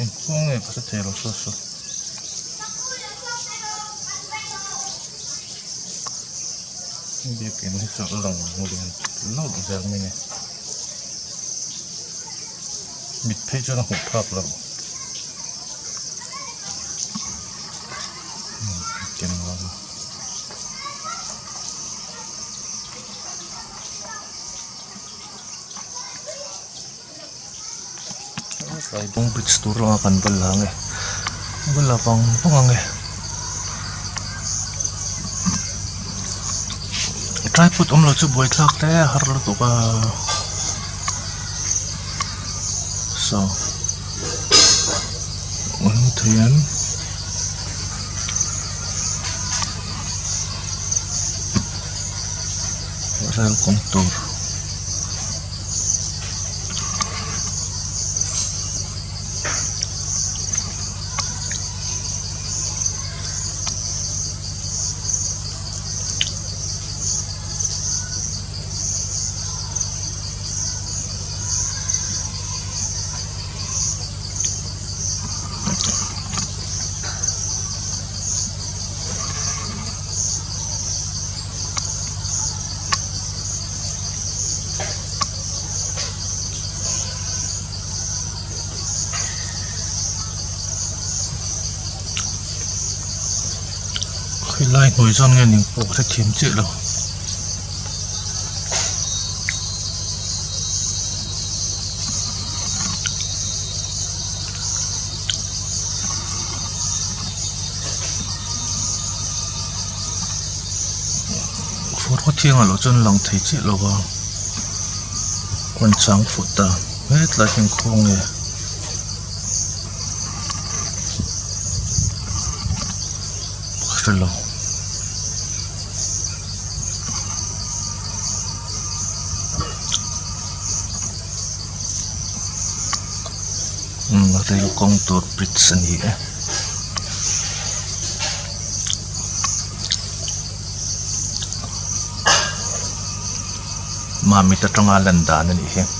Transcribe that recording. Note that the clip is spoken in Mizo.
Engkhaw nge ka hre thei lo saw saw. Biakin hi chu a lang lian hlauh zel mai a ni. Mit phei chuan a hmuh phak loh. Tlai bridge tur lama kan va la ange va la vang vang ange tripod awm lo chu buaithlak hle a har lutuk a saw an hmu thei em. Rail kawng tur. Khawilai hnuai zawn nge ning pawh ka hrethiam chiah lo. Fur khaw thiangah loh chuan lang thei chiah lo va kawn chang fuh ta hetlai hian khaw nge ka hre lo. Rail kawng tur bridge a ni e. Mamit atanga lan dan a nih hi.